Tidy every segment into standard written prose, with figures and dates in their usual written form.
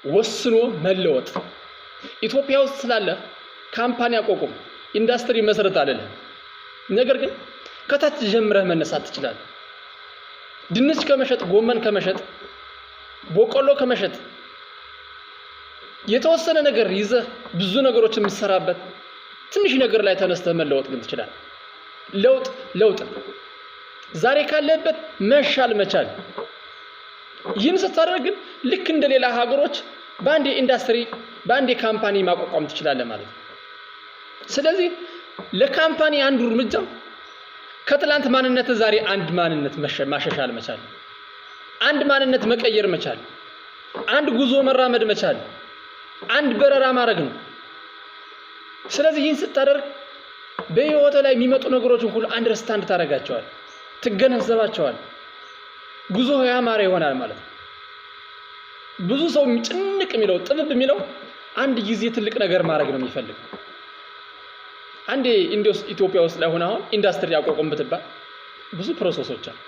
ወስኖ መለወጥ። ኢትዮጵያ ውስጥ ስላለ company አቋቁም፣ ኢንዱስትሪ መሰረት አልልህም። ነገር ግን ከታች ጀምረህ መነሳት ትችላለህ። ድንች ከመሸጥ፣ ጎመን ከመሸጥ፣ በቆሎ ከመሸጥ የተወሰነ ነገር ይዘህ ብዙ ነገሮች የምትሰራበት ትንሽ ነገር ላይ ተነስተህ መለወጥ ግን ትችላለህ። ለውጥ ለውጥ ነው። ዛሬ ካለህበት መሻል መቻል። ይህን ስታደርግ ግን ልክ እንደ ሌላ ሀገሮች በአንድ ኢንዱስትሪ፣ በአንድ company ማቋቋም ትችላለህ ማለት ነው። ስለዚህ ለ company አንዱ እርምጃ ከትላንት ማንነት ዛሬ አንድ ማንነት ማሻሻል መቻል፣ አንድ ማንነት መቀየር መቻል፣ አንድ ጉዞ መራመድ መቻል፣ አንድ በረራ ማድረግ ነው። ስለዚህ ይህን ስታደርግ በህይወት ላይ የሚመጡ ነገሮችን ሁሉ understand ታደርጋቸዋል፣ ትገነዘባቸዋል። ጉዞ ያማረ ይሆናል ማለት ነው። ብዙ ሰው ጭንቅ የሚለው፣ ጥብብ የሚለው አንድ ጊዜ ትልቅ ነገር ማድረግ ነው የሚፈልገው። አንዴ ኢትዮጵያ ውስጥ ላይ ሆነ አሁን ኢንዱስትሪ አቋቁም ብትባል ብዙ process ኦች አሉ፣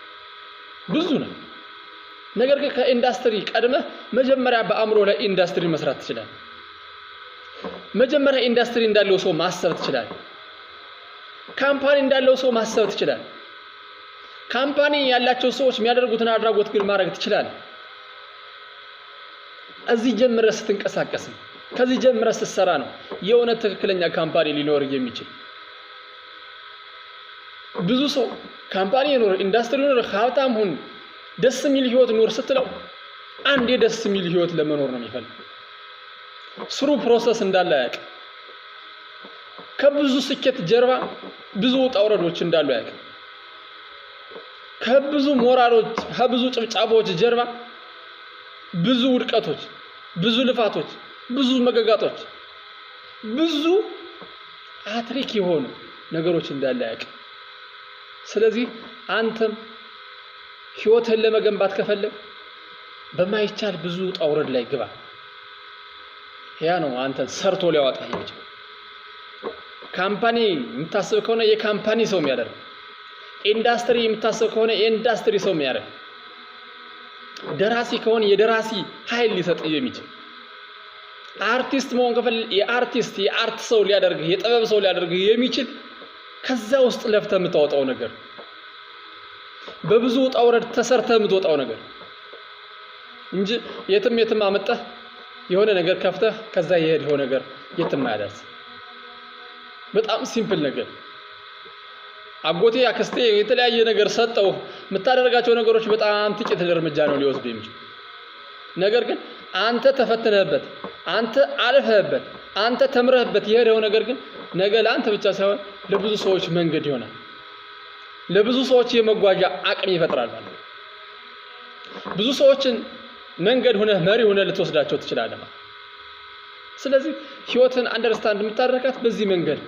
ብዙ ነው። ነገር ግን ከኢንዱስትሪ ቀድመህ መጀመሪያ በአእምሮ ላይ ኢንዱስትሪ መስራት ትችላለህ። መጀመሪያ ኢንዱስትሪ እንዳለው ሰው ማሰብ ትችላለህ። Company እንዳለው ሰው ማሰብ ትችላለህ። Company ያላቸው ሰዎች የሚያደርጉትን አድራጎት ግን ማድረግ ትችላለህ። እዚህ ጀምረህ ስትንቀሳቀስ ነው፣ ከዚህ ጀምረህ ስትሰራ ነው የእውነት ትክክለኛ company ሊኖር የሚችል። ብዙ ሰው company ይኑር፣ ኢንዱስትሪ ይኑር፣ ሀብታም ሁን፣ ደስ የሚል ህይወት ኑር ስትለው አንዴ ደስ የሚል ህይወት ለመኖር ነው የሚፈልግ። ስሩ process እንዳለ አያውቅም። ከብዙ ስኬት ጀርባ ብዙ ውጣ ውረዶች እንዳሉ አያውቅም። ከብዙ ሞራሎች፣ ከብዙ ጭብጨባዎች ጀርባ ብዙ ውድቀቶች፣ ብዙ ልፋቶች፣ ብዙ መገጋጦች፣ ብዙ አትሪክ የሆኑ ነገሮች እንዳለ አያውቅም። ስለዚህ አንተም ህይወትህን ለመገንባት ከፈለግ በማይቻል ብዙ ውጣ ውረድ ላይ ግባ። ያ ነው አንተን ሰርቶ ሊያወጣህ የሚችል። Company የምታስብ ከሆነ የ company ሰው የሚያደርግ፣ ኢንዱስትሪ የምታስብ ከሆነ የኢንዱስትሪ ሰው የሚያደርግ፣ ደራሲ ከሆነ የደራሲ ኃይል ሊሰጥ የሚችል፣ አርቲስት መሆን ከፈለግ የአርቲስት የ art ሰው ሊያደርግህ፣ የጥበብ ሰው ሊያደርግህ የሚችል ከዛ ውስጥ ለፍተህ የምታወጣው ነገር፣ በብዙ ውጣ ውረድ ተሰርተህ የምትወጣው ነገር እንጂ የትም የትም አመጣህ የሆነ ነገር ከፍተህ ከዛ የሄድኸው ነገር የትም አያደርስ። በጣም simple ነገር። አጎቴ፣ አክስቴ የተለያየ ነገር ሰጠው የምታደርጋቸው ነገሮች በጣም ጥቂት እርምጃ ነው ሊወስዱ የሚችል። ነገር ግን አንተ ተፈትነህበት፣ አንተ አልፈህበት፣ አንተ ተምረህበት የሄደው ነገር ግን ነገ ለአንተ ብቻ ሳይሆን ለብዙ ሰዎች መንገድ ይሆናል። ለብዙ ሰዎች የመጓዣ አቅም ይፈጥራል ማለት ነው። ብዙ ሰዎችን መንገድ ሁነህ፣ መሪ ሁነህ ልትወስዳቸው ትችላለህ ማለት። ስለዚህ ህይወትን understand የምታደርጋት በዚህ መንገድ